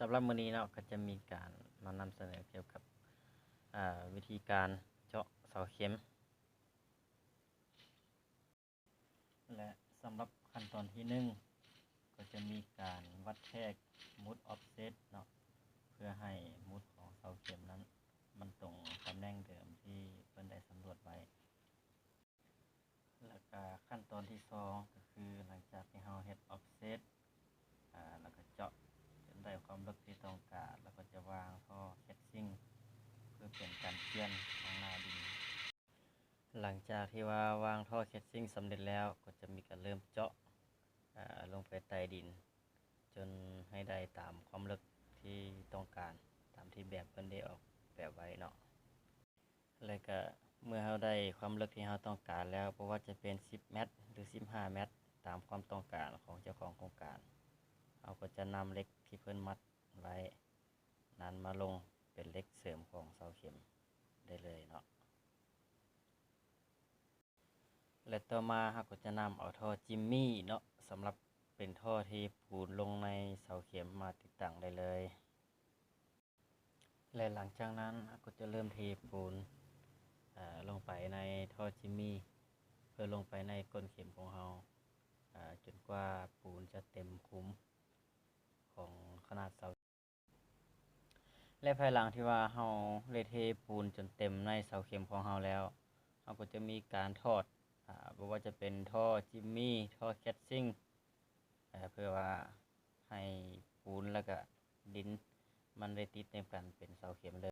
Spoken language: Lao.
ສຳລັບມື້ນີ້ເນາະ ກໍຈະມີການມານຳສະເໜີກ່ຽວກັບ ເອີ ວິທີການເຈາະເສົາເຂັມ ແລະ ສຳລັບຂັ້ນຕອນທີໜຶ່ງ ກໍຈະມີການວັດແທກມຸດອອບເຊັດເນາະ ເພື່ອໃຫ້ມຸດຂອງເສົາເຂັມນັ້ນ ມັນຕົງຕຳແໜ່ງເດີມທີ່ເພິ່ນໄດ້ສຳຫຼວດໄວ້. ແລ້ວກະຂັ້ນຕອນທີສອງ ກໍຄືຫຼັງຈາກທີ່ເຮົາເຮັດອອບເຊັດ ອາ ແລ້ວກະເຈາະຈົນໄດ້ຄວາມເລິກທີ່ຕ້ອງການ ແລ້ວກໍຈະວາງທໍ່ແຄັດຊິງ ເພື່ອເປັນການປ່ຽນທາງໜ້າດິນ. ຫຼັງຈາກທີ່ວ່າວາງທໍ່ແຄັດຊິງສຳເລັດແລ້ວ ກໍຈະມີການເລີ່ມເຈາະ ອາ ລົງໄປໃຕ້ດິນ ຈົນໃຫ້ໄດ້ຕາມຄວາມເລິກທີ່ຕ້ອງການ ຕາມທີ່ແບບເພິ່ນໄດ້ອອກແບບໄວ້ເນາະ. ແລະກະເມື່ອເຮົາໄດ້ຄວາມເລິກທີ່ເຮົາຕ້ອງການແລ້ວ ບໍ່ວ່າຈະເປັນສິບແມັດ ຫຼື ສິບຫ້າແມັດ ຕາມຄວາມຕ້ອງການຂອງເຈົ້າຂອງໂຄງການ, ເຮົາກໍຈະນຳເຫຼັກທີ່ເພິ່ນມັດໄວ້ນັ້ນມາລົງເປັນເຫຼັກເສີມຂອງເສົາເຂັມໄດ້ເລີຍເນາະ. ແລະຕໍ່ມາເຮົາກໍຈະນຳເອົາທໍ່ຈິມມີເນາະ ສຳລັບເປັນທໍ່ເທປູນລົງໃນເສົາເຂັມມາຕິດຕັ້ງໄດ້ເລີຍ. ແລະຫຼັງຈາກນັ້ນເຮົາກໍຈະເລີ່ມເທປູນ ເອີ ລົງໄປໃນທໍ່ຈິມມີ ເພື່ອລົງໄປໃນກົ້ນເຂັມຂອງເຮົາ ເອີ ຈົນກວ່າປູນຈະເຕັມຂຸມຂອງຂະໜາດເສົາ. ແລະພາຍຫຼັງທີ່ວ່າເຮົາໄດ້ເທປູນຈົນເຕັມໃນເສົາເຂັມຂອງເຮົາແລ້ວ ເຮົາກໍຈະມີການຖອດ ອາ ບໍ່ວ່າຈະເປັນທໍ່ຈິມມີ ທໍ່ແຄັດຊິງ ເອີ ເພື່ອວ່າໃຫ້ປູນ ແລະກະດິນມັນໄດ້ຕິດນຳກັນເປັນເສົາເຂັມເລີຍ.